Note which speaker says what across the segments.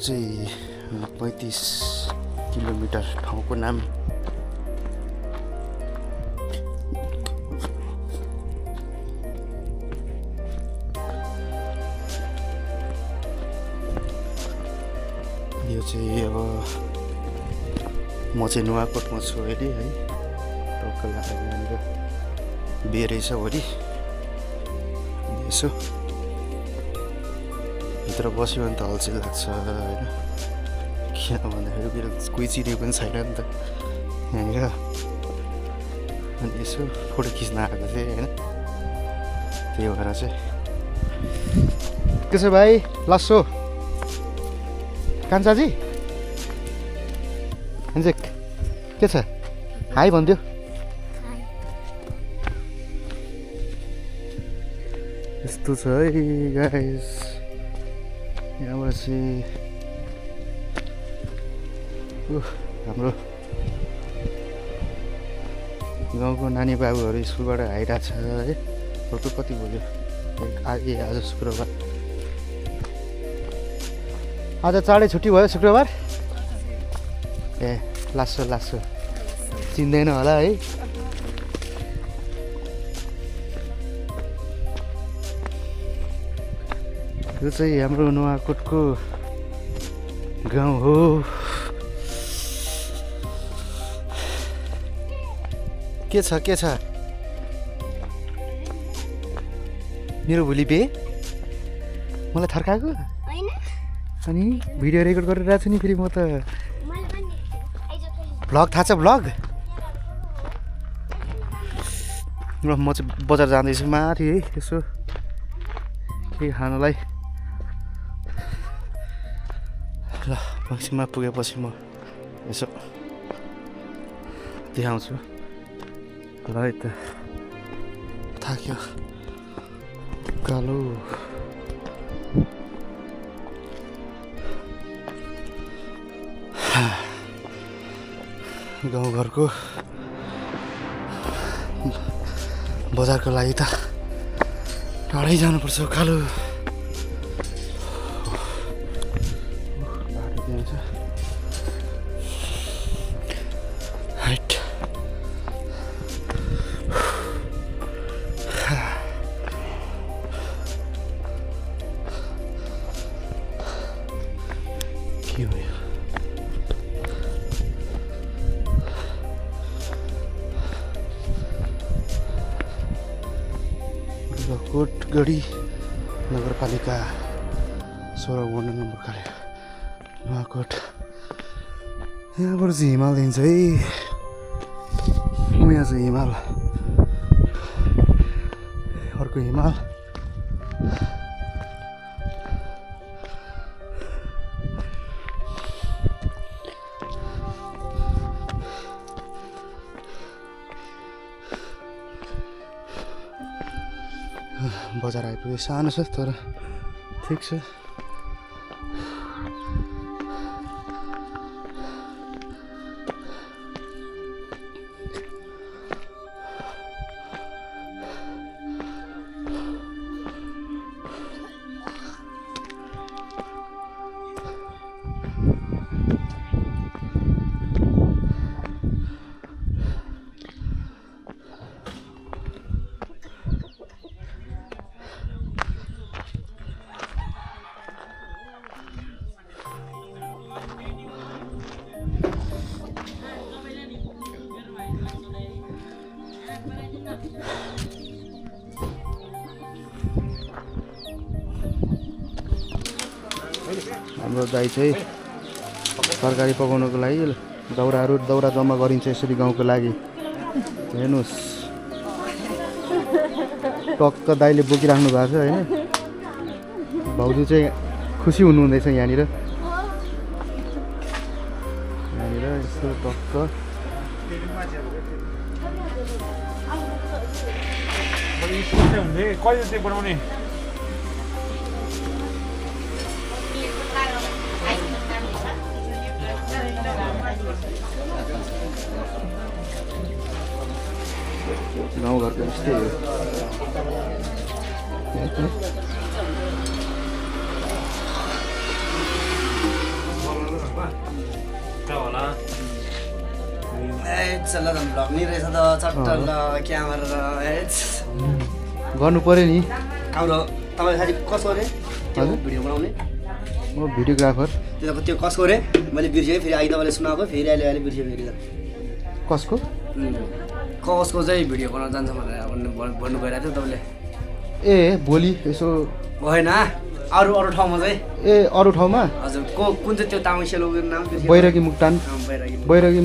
Speaker 1: चाहिँ 35 किलोमिटर ठाउँको नाम यो चाहिँ अब म चाहिँ नुवाकोटमा छु अहिले है टक्क लागेर यहाँनिर बे रहेछ भोलि यसो भित्र बस्यो भने त अल्छी लाग्छ होइन किन भन्दाखेरि मेरो कोही चिनेको पनि छैन नि त यहाँनिर अनि यसो फोटो खिच्न आएको चाहिँ होइन त्यही भएर चाहिँ के छ भाइ लस्सो कान्छाजी के छ हाई भनिदियो यस्तो छ है गाइस यहाँबाट चाहिँ हाम्रो गाउँको नानी बाबुहरू स्कुलबाट आइरहेको छ है फोटो कति बोल्यो आज शुक्रबार आज चाँडै छुट्टी भयो शुक्रबार ए लासो चिन्दैन होला है यो चाहिँ हाम्रो नुवाकोटको गाउँ हो के छ मेरो भोलि बे मलाई थर्काएको अनि भिडियो रेकर्ड गरिरहेको छु नि फेरि म त भ्लग थाहा छ भ्लग म चाहिँ बजार जाँदैछु माथि है यसो केही खानलाई ल मक्सिममा पुगेपछि म यसो देखाउँछु ल है त थाक्यो कालो गाउँघरको बजारको लागि त टाढै जानुपर्छ कालो बाटो त्यहाँ छ हाइट के हो यो कोटगढी नगरपालिका 16 वार्ड नम्बर कार्य नुवाकोट यहाँबाट चाहिँ हिमाल दिन्छ है यहाँ चाहिँ हिमाल अर्को हिमाल बजार आइपुग्यो सानो छ तर ठिक छ हाम्रो दाइ चाहिँ तरकारी पकाउनको लागि दाउरा जम्मा गरिन्छ यसरी गाउँको लागि हेर्नुहोस् टक्क दाइले बोकिराख्नु भएको छ होइन भाउजू चाहिँ खुसी हुनुहुँदैछ यहाँनिर यस्तो टक्क गाउँघरको यस्तै हो
Speaker 2: चल्ला त भ्लग नि रहेछ त चट्टल क्यामेरा
Speaker 1: गर्नु पर्यो नि
Speaker 2: हाम्रो तपाईँ साथी कसो अरे भिडियो बनाउने
Speaker 1: म भिडियोग्राफर
Speaker 2: त्यो कसको अरे मैले बिर्सेँ फेरि अहिले तपाईँले सुनाएको फेरि अहिले बिर्सेँ फेरि
Speaker 1: कसको
Speaker 2: कसको चाहिँ भिडियो बनाउन जान्छ भनेर भन्नु भइरहेको थियो तपाईँले
Speaker 1: ए भोलि यसो
Speaker 2: भएन अरू ठाउँमा चाहिँ
Speaker 1: ए अरू ठाउँमा
Speaker 2: हजुर कुन चाहिँ त्यो तामाङ सेलोको नाम
Speaker 1: बैरागी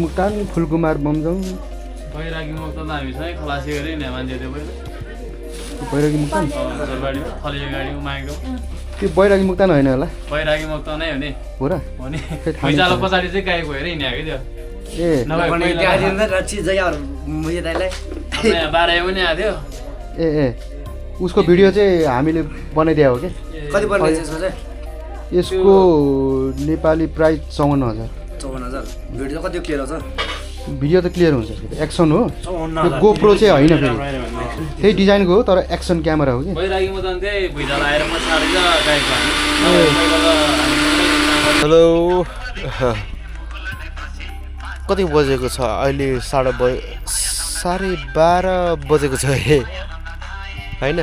Speaker 1: मुक्तान फुलकुमार बमजङ
Speaker 3: बैरागी मुक्तान हामीसँग खलासी गरे नि मान्छे त्यो
Speaker 1: बैरागी मुक्तान
Speaker 3: जोरबाडीमा थलियो गाडी मागेको
Speaker 1: त्यो बैरागी मुक्तान होइन होला
Speaker 3: बैरागी मुक्तान नै हो नि
Speaker 1: हो र
Speaker 3: भुइँचालो पछाडि चाहिँ गाई भएर हिँडेको थियो
Speaker 1: ए
Speaker 3: बाह्र पनि आएको थियो
Speaker 1: ए उसको भिडियो चाहिँ हामीले बनाइदिया हो कि
Speaker 2: कति पर्ने यसको चाहिँ
Speaker 1: यसको नेपाली प्राइस 54,000
Speaker 2: भिडियो कति क्लियर हुन्छ
Speaker 1: भिडियो त क्लियर हुन्छ एक्सन हो त्यो गोप्रो चाहिँ होइन फेरि त्यही डिजाइनको हो तर एक्सन क्यामेरा हो कि
Speaker 3: बैरागी मुक्तान चाहिँ भुइँचालो आएर पछाडि गाईको
Speaker 1: हेलो कति बजेको छ अहिले 12:30 बजेको छ होइन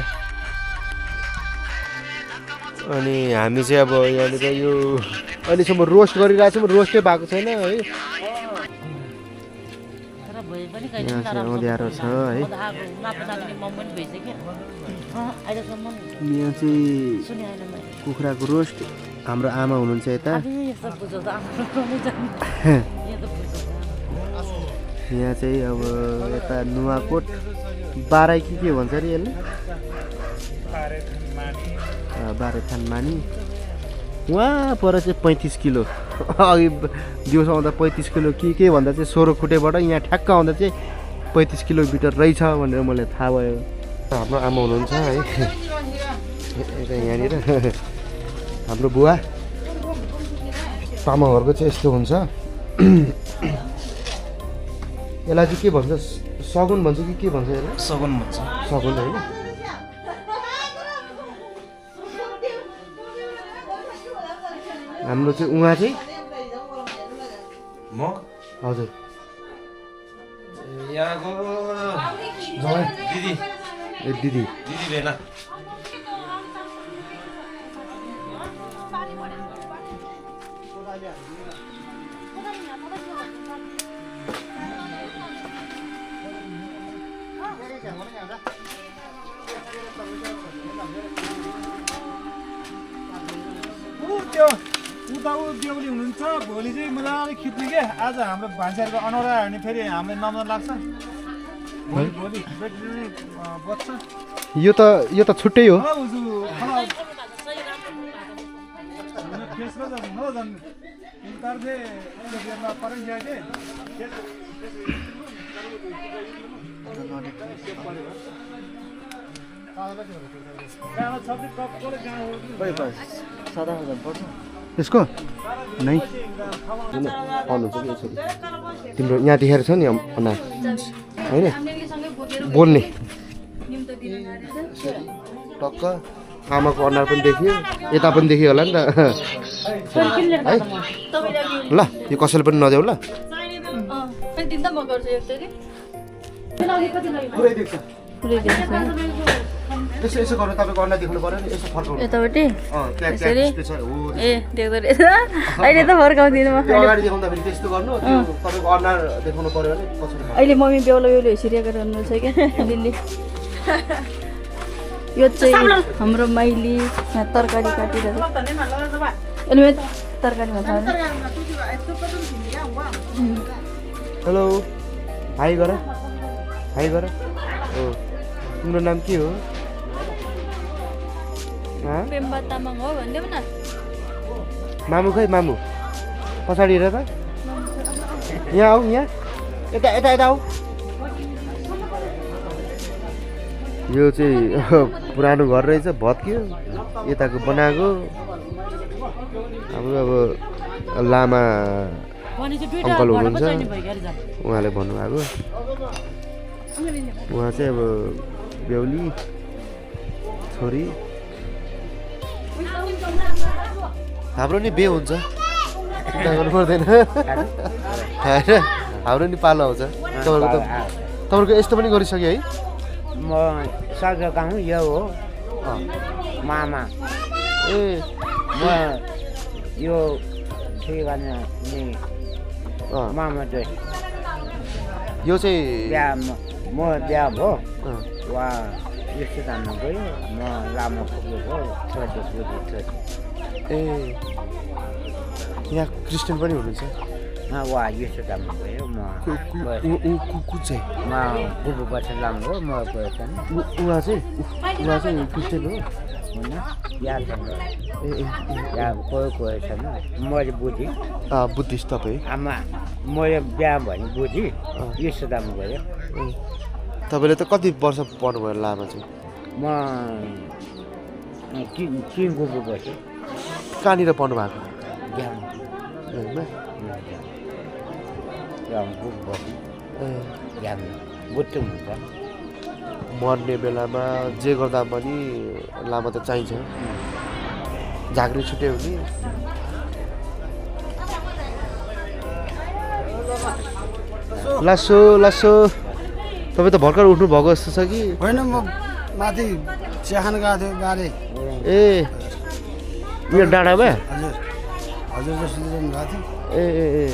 Speaker 1: अनि हामी चाहिँ अब यहाँनिर यो अहिलेसम्म रोस्ट गरिरहेको छौँ रोस्टै भएको छैन है यहाँ चाहिँ अँध्यारो छ है यहाँ चाहिँ कुखुराको रोस्ट हाम्रो आमा हुनुहुन्छ यता यहाँ चाहिँ अब यता नुवाकोट बाराई के भन्छ अरे यसले बारेथान मानी वहाँ पर चाहिँ 35 किलो अघि दिउँसो आउँदा 35 किलो के भन्दा चाहिँ सोह्रखुटेबाट यहाँ ठ्याक्क आउँदा चाहिँ 35 किलोमिटर रहेछ भनेर मलाई थाहा भयो हाम्रो आमा हुनुहुन्छ है यहाँनिर हाम्रो बुवा तामाङहरूको चाहिँ यस्तो हुन्छ यसलाई चाहिँ के भन्छ सगुन भन्छ कि के भन्छ यसलाई
Speaker 2: सगुन भन्छ
Speaker 1: सगुन होइन हाम्रो चाहिँ उहाँ चाहिँ
Speaker 4: म
Speaker 1: हजुर
Speaker 4: यहाँको दिदी
Speaker 1: ए दिदी
Speaker 4: बेला
Speaker 5: उता बेहुली हुनुहुन्छ भोलि चाहिँ मजाले खिच्ने क्या आज हाम्रो भान्साहरूको अनौरा भने फेरि हामीलाई नम्बर लाग्छ भोलि ब्याट्री बच्छ
Speaker 1: यो त छुट्टै हो यसको नै तिम्रो यहाँ देखेर छ नि अनार होइन बोल्ने टक्क आमाको अनुहार पनि देखियो यता पनि देखियो होला नि त है ल यो कसैले पनि नदेऊ ल पुरै देख्छ यसो यसो गर्नु तपाईँको अनुहार देख्नु पर्यो नि यसो फर्काउनु
Speaker 6: यतापट्टि
Speaker 1: यसरी
Speaker 6: ए देख्दो रहेछ अहिले त फर्काउँदिनँ म
Speaker 1: अगाडि देखाउँदाखेरि त्यस्तो गर्नु त्यो तपाईँको अनुहार देखाउनु पर्यो भने पछाडि
Speaker 6: अहिले मम्मी बेहुला हेसिरहेको रहनु छ क्या दिल्ली यो चाहिँ हाम्रो माइली यहाँ तरकारी काटिरहेको अनि तरकारीमा छ
Speaker 1: हेलो हाई गर हो तिम्रो नाम के हो
Speaker 6: पेम्बा तामाङ हो भनिदेऊ न
Speaker 1: मामु खै मामु पछाडि हेर त यहाँ आऊ यहाँ यता यता यता आऊ यो चाहिँ पुरानो घर रहेछ भत्कियो यताको बनाएको हाम्रो अब लामा अङ्कल हुनुहुन्छ उहाँले भन्नुभएको उहाँ चाहिँ अब बेहुली छोरी हाम्रो नि बे हुन्छ चिन्ता गर्नु पर्दैन हाम्रो नि पालो आउँछ तपाईँहरूको यस्तो पनि गरिसक्यो है
Speaker 7: म सकेका हुँ यो हो मामा
Speaker 1: ए
Speaker 7: म यो ठिकाना नि मामा चाहिँ
Speaker 1: यो चाहिँ
Speaker 7: बिहा म बिहा भयो वा यस्तो जानु गयो म लामो पुगेको छोरी छोरी
Speaker 1: ए यहाँ क्रिस्चियन पनि हुनुहुन्छ
Speaker 7: वा यस्तो जानु गयो म
Speaker 1: कुन चाहिँ
Speaker 7: म गुरु वर्ष लामो हो म गएको छैन
Speaker 1: उहाँ चाहिँ क्रिस्चियन हो
Speaker 7: होइन याद छैन
Speaker 1: ए
Speaker 7: या गएको छैन मैले बुझेँ
Speaker 1: बुद्धिस्ट तपाईँ
Speaker 7: आमा मैले बिहा भने बुझेँ यस्तो जानु गयो
Speaker 1: तपाईँले त कति वर्ष पढ्नुभयो लामा चाहिँ
Speaker 7: म तीन गुरु बसेँ
Speaker 1: कहाँनिर पढ्नु भएको
Speaker 7: ज्ञान
Speaker 1: ज्ञानमा?
Speaker 7: गुरु बसेँ
Speaker 1: ए
Speaker 7: ज्ञान बुझ्नु हुन्छ
Speaker 1: मर्ने बेलामा जे गर्दा पनि लामा त चाहिन्छ झाँक्री छुट्यो भने लासो लासो तपाईँ त भर्खर उठ्नु भएको जस्तो छ कि
Speaker 2: होइन म माथि चिया खान गएको थियो बारे
Speaker 1: ए यो डाँडामा
Speaker 2: हजुर हजुर जस्तो जानु गएको थियो
Speaker 1: ए ए ए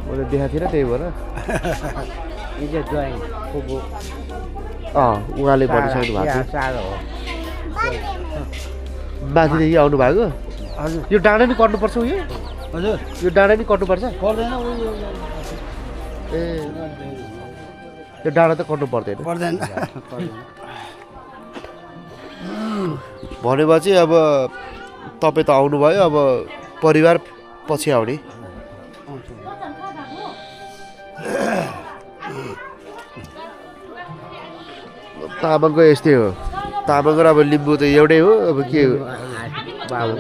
Speaker 1: मैले देखाएको थिइनँ त्यही भएर
Speaker 7: यो चाहिँ ज्वाइन फुपू
Speaker 1: उहाँले भनिसक्नु भएको थियो
Speaker 7: साह्रो हो
Speaker 1: माथिदेखि आउनु भएको
Speaker 2: हजुर
Speaker 1: यो डाँडा नि कट्नुपर्छ उयो
Speaker 2: हजुर
Speaker 1: यो डाँडा नि कट्नुपर्छ
Speaker 2: पर्दैन
Speaker 1: ए यो डाँडा त कट्नु पर्दैन
Speaker 2: पर्दैन
Speaker 1: भनेपछि अब तपाईँ त आउनुभयो अब परिवार पछि आउने तामाङको यस्तै हो तामाङ र अब लिम्बू त एउटै हो अब के हो
Speaker 7: बाबु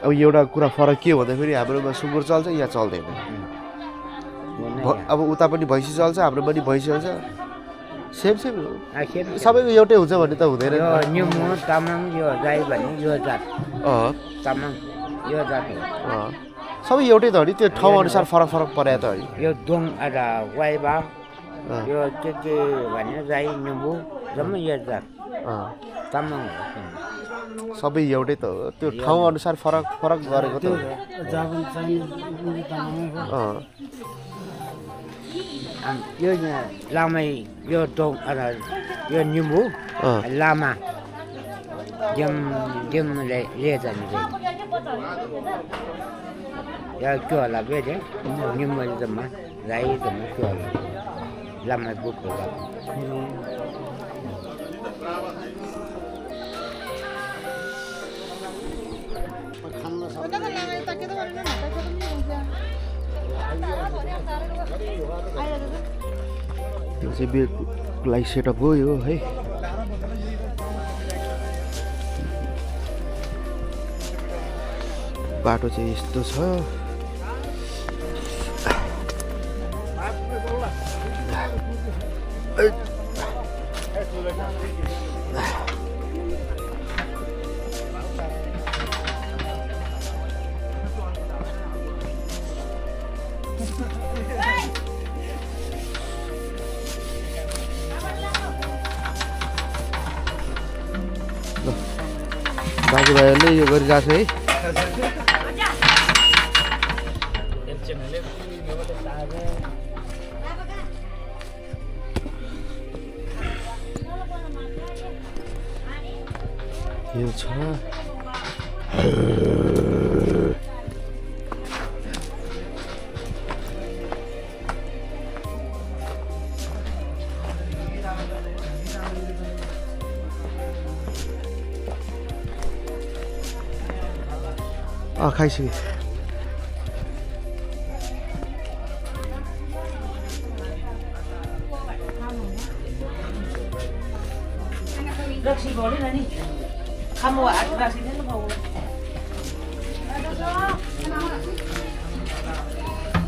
Speaker 1: अब एउटा कुरा फरक के भन्दाखेरि हाम्रोमा सुँगुर चल्छ यहाँ चल्दैन अब उता पनि भैँसी चल्छ हाम्रो पनि भैँसी चल्छ सेम सेम हो सबैको एउटै हुन्छ भन्ने त हुँदैन
Speaker 7: यो निम्बु तामाङ यो राई भन्ने यो जात तामाङ यो जात हो
Speaker 1: सबै एउटै त हो नि त्यो ठाउँ अनुसार फरक फरक पर्या त हो नि
Speaker 7: यो दोङ वाइबा यो के भन्यो राई निम्बु जम्मै यो जात तामाङ हो
Speaker 1: सबै एउटै त हो त्यो ठाउँ अनुसार फरक फरक गरेको त हो
Speaker 7: यो लामै यो दोङ यो निम्बु लामा जमले जाने या के होला बेजे निम्बु जम्मा राई जम्मा के होला लामा बुक होला
Speaker 1: त्यो चाहिँ बिहेको लागि सेटअप हो यो है बाटो चाहिँ यस्तो छ दाजुभाइहरूले यो गरिरहेको छ है यो छ खाइसकेँ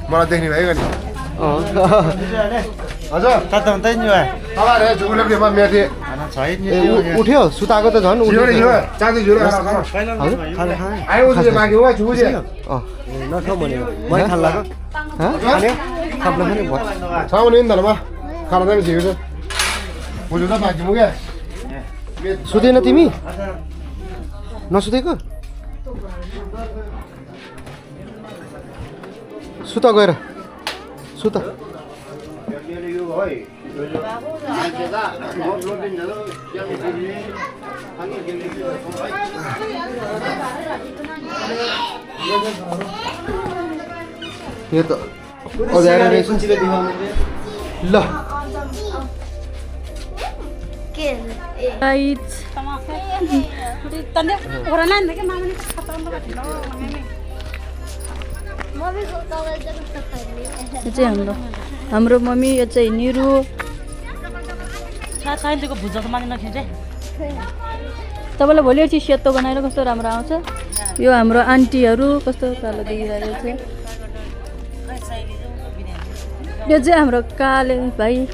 Speaker 1: मलाई देख्ने भयो नि हजुर
Speaker 5: Kata-kata nyo eh.
Speaker 1: तपाईँहरू झुमुले मेथी उठ्यो सुताको त झन् उठ्यो
Speaker 4: चाँदी झुरो आयो उसले माग्यो वा छुजे
Speaker 1: नखाऊ भनेको मैले खाल्ला खाने खाप्ला खाने
Speaker 4: छाउने नि त मा खाना चाहिँ झिक्यो त बुझ्नु त बाँकी मुग्या
Speaker 1: सुतेन तिमी नसुतेको सुता गएर सुता यो त अँध्यारो रहेछ ल
Speaker 6: यो चाहिँ हाम्रो मम्मी यो चाहिँ निरु तपाईँलाई भोलि एकछिन सेतो बनाएर कस्तो राम्रो आउँछ यो हाम्रो आन्टीहरू कस्तो कालो देखिरहेको छ यो चाहिँ हाम्रो काले भाइ
Speaker 1: यो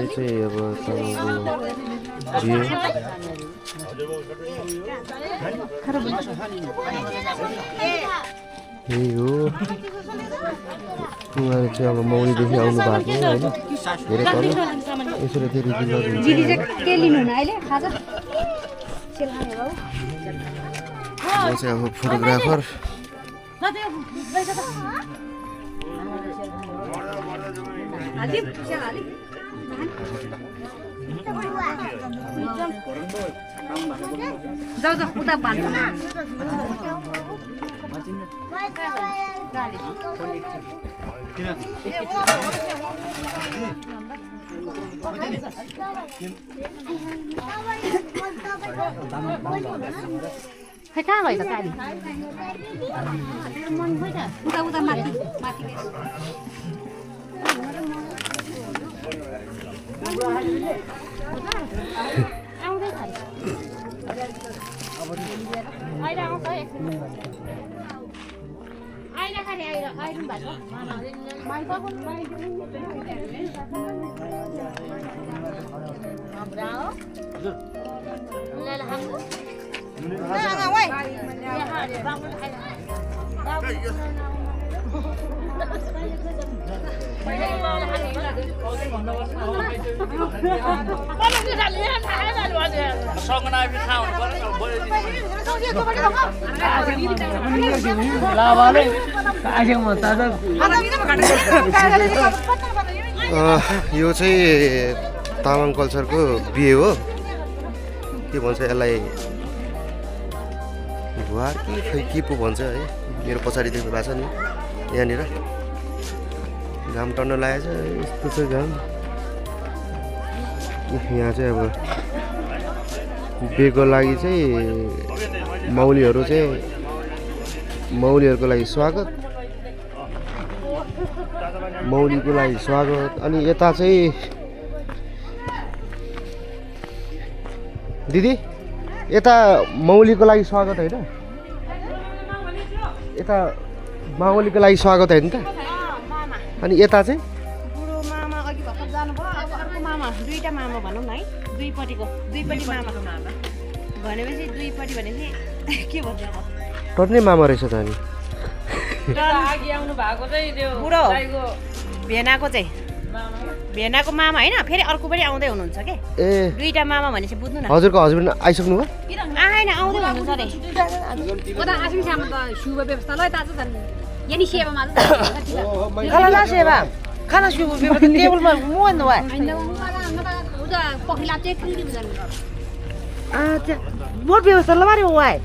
Speaker 1: चाहिँ अब यही हो उहाँहरू चाहिँ अब मौरीदेखि आउनु भएको होइन धेरै तल यसरी फेरि के लिनु अहिले म चाहिँ अब फोटोग्राफर
Speaker 8: कहाँ गयो त गाडी उता उता माथि माथि
Speaker 1: यो चाहिँ तामाङ कल्चरको बिहे हो के भन्छ यसलाई भुवार कि खै के पो भन्छ है मेरो पछाडि देख्नु भएको छ नि यहाँनिर घाम टन्न लागेको छ यस्तो छ घाम यहाँ चाहिँ अब बिहेको लागि चाहिँ मौलीहरूको लागि स्वागत मौलीको लागि स्वागत अनि यता चाहिँ दिदी यता मौलीको लागि स्वागत होइन यता माउलीको लागि स्वागत होइन त अनि यता चाहिँ
Speaker 8: बुढो मामा अघि भर्खर जानुभयो अब अर्को मामा दुईटा मामा भनौँ न है दुईपट्टि मामा भनेपछि दुईपट्टि भनेपछि के भन्छ अब
Speaker 1: टर्ने मामा रहेछ त अनि
Speaker 6: अघि आउनु भएको चाहिँ त्यो
Speaker 8: बुढो भेनाको चाहिँ भेनाको मामा होइन फेरि अर्को पनि आउँदै हुनुहुन्छ के
Speaker 1: ए
Speaker 8: दुईटा मामा भनेपछि बुझ्नु न
Speaker 1: हजुरको हस्बेन्ड आइसक्नु भयो
Speaker 8: आएन आउँदै हुनुहुन्छ अरे खाना सेवा खाना सेवा टेबलमा मोहन भयो बोट व्यवस्था लबारे वाइ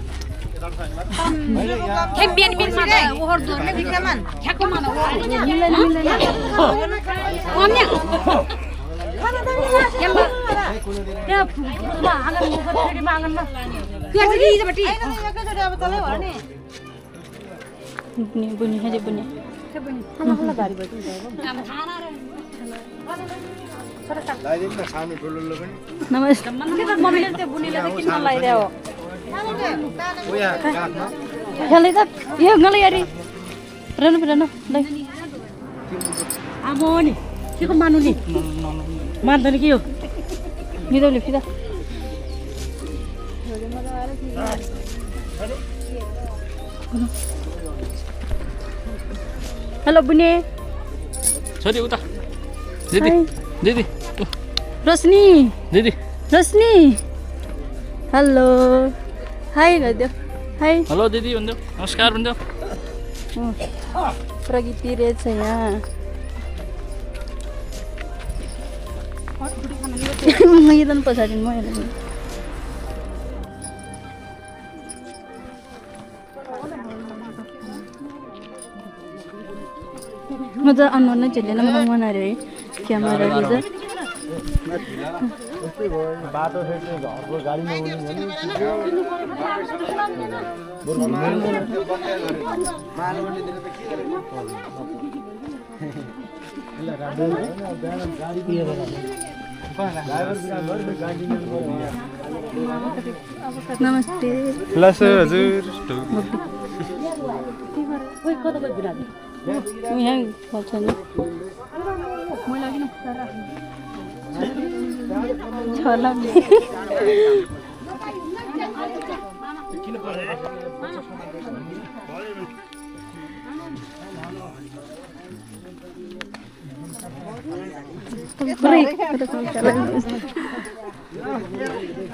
Speaker 6: बुनी है बुनी नमस्ते मम्मीले त्यो बुनीले चाहिँ किन लगाइदियो खेल्दै त यो गलै यारी रहनु रहनु लै
Speaker 9: आमो नि के को मान्नु नि मान्दैन के हो
Speaker 6: निदौले फिदा हेलो बुने
Speaker 3: छोरी उता दिदी दिदी
Speaker 6: रोशनी
Speaker 3: दिदी
Speaker 6: रोशनी हेलो हाई भनिदेऊ हाई
Speaker 3: हेलो दिदी भन्देऊ नमस्कार भन्देऊ
Speaker 6: प्रकृति रहेछ यहाँ मैदान पछाडि म हेर्नु म त अनुहार नै झेलेन मलाई मन आयो है क्यामेराले चाहिँ
Speaker 4: बाटो फेरि घरको गाडी नहुने भने
Speaker 6: नमस्ते
Speaker 1: हजुर
Speaker 6: यहाँ पर्छ नि छोला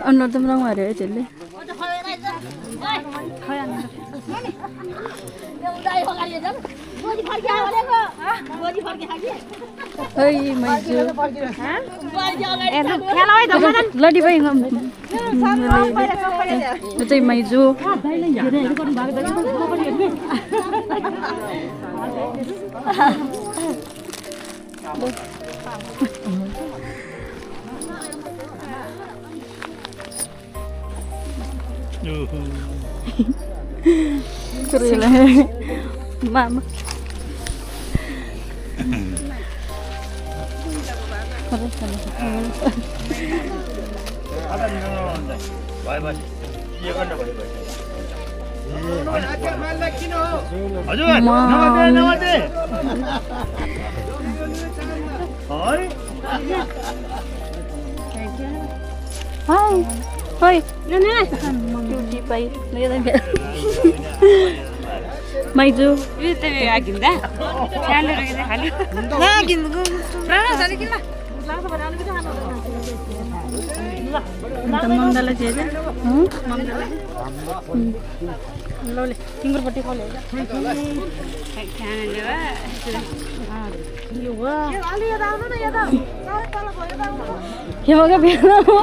Speaker 6: अनुहार त राम्रो हाल्यो है त्यसले लडी भाइ चाहिँ माइजू Mama. Hi. Hoi. Cutie pie. माइजू Mangala चाहिँ लौले तिङ्गुरपट्टि खेमाको प्याला हो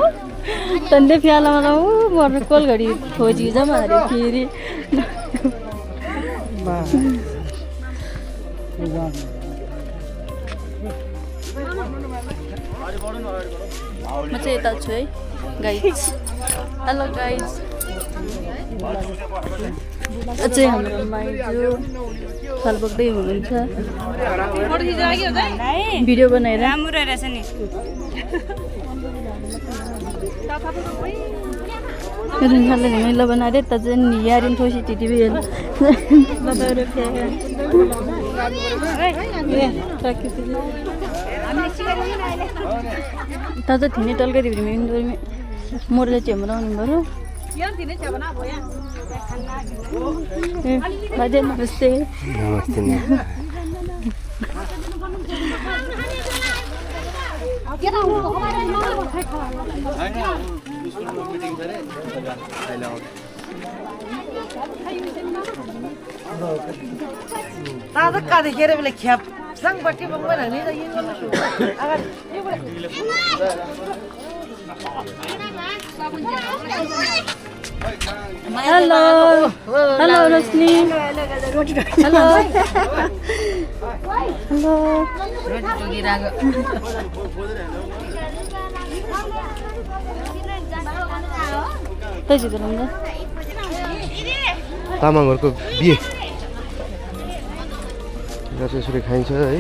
Speaker 6: तन्ले प्यालामा त ऊ मर्नु कोल घडी खोजी जम्मा अरे फेरि म चाहिँ यता छु है गाइज हेलो गाइज चाहिँ हाम्रो माइजू फल बोक्दै हुनुहुन्छ भिडियो बनाएर राम्रो रहेछ नि मैला बना रहे तजन यारिन थोड़ी टीवी है लगा रखे हैं ताजा थिने टल गरी में इंदौर में मोर ले चमरा निम्बरो यार थिने चबना भया बाजे नमस्ते
Speaker 1: नमस्ते
Speaker 9: ताजा का देखेर बेला ख्याप संग बट्टी बंगवा नहीं तो ये अगर
Speaker 6: हेलो हेलो रोशनी हेलो हेलो
Speaker 1: तामाङहरूको बिहे चाहिँ यसरी खाइन्छ है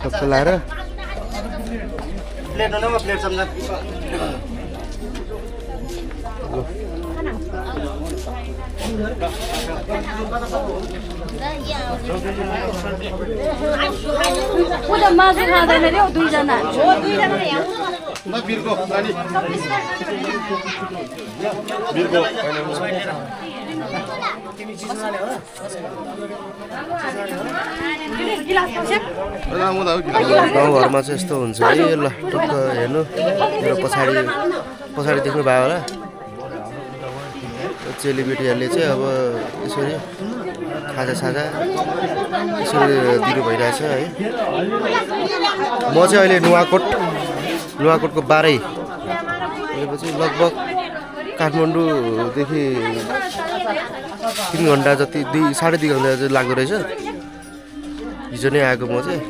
Speaker 1: टक्क लाएर
Speaker 4: प्लेट नम्बर प्लेट सम्झ
Speaker 6: पूजा मासु खाँदैन रे हौ दुईजना
Speaker 4: ल बिर्को नानी बिर्को
Speaker 1: गाउँघरमा चाहिँ यस्तो हुन्छ है ल टक्क हेर्नु मेरो पछाडि देख्नु भयो होला चेलीबेटीहरूले चाहिँ अब यसरी खाजासाजा यसरी दिनु भइरहेछ है म चाहिँ अहिले नुवाकोटको बारै भनेपछि लगभग काठमाडौँदेखि 3 घन्टा जति 2.5 घन्टा जति लाग्दो रहेछ हिजो नै आएको म चाहिँ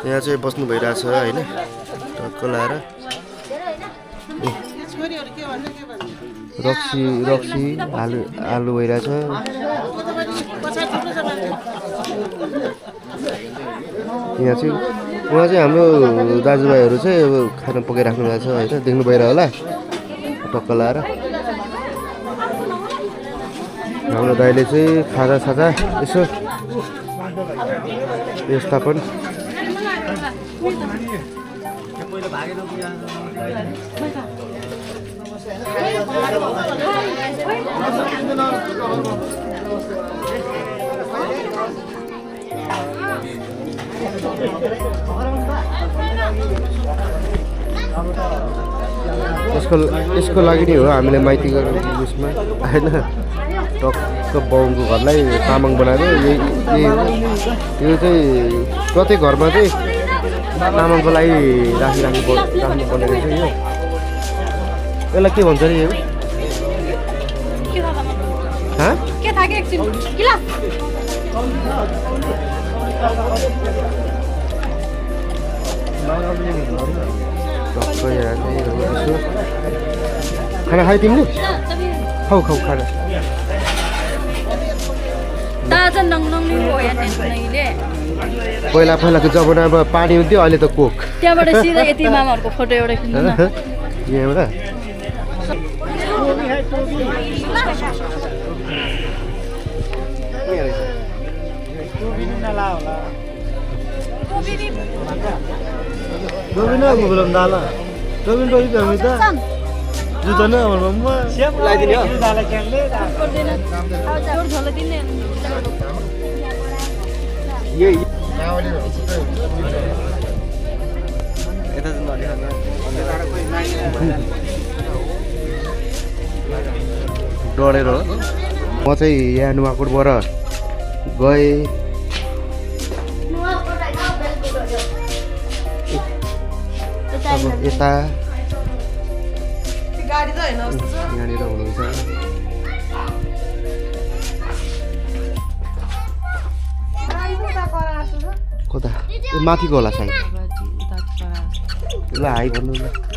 Speaker 1: यहाँ चाहिँ बस्नु भइरहेछ होइन टक्क लाएर रक्सी आलु भइरहेछ यहाँ चाहिँ उहाँ चाहिँ हाम्रो दाजुभाइहरू चाहिँ अब खाना पकाइराख्नु भएको छ होइन देख्नु भइरह होला टक्क लाएर हाम्रो दाइले चाहिँ खाजासाजा यसो व्यवस्थापन यसको लागि नै हो हामीले माइती गरेर उयसमा होइन टक्क बाउको घरलाई तामाङ बनाएको यही हो यो चाहिँ प्रत्येक घरमा चाहिँ तामाङको लागि राख्नुपर्ने रहेछ यो यसलाई के भन्छ अरे यो
Speaker 8: के थाहा के एकछिन गिलास
Speaker 1: खाना खायो तिमीले खाऊ खाना पहिलाको जमानामा पानी हुन्थ्यो अहिले त कोक
Speaker 6: त्यहाँबाट सिधा यति मामाहरूको फोटो एउटा खिच्नु न
Speaker 1: यहाँबाट डढेर म चाहिँ यहाँ नुवाकोटबाट गएँ यता यहाँनिर हुनुहुन्छ कता माथिको होला सायद ल हाई भन्नु न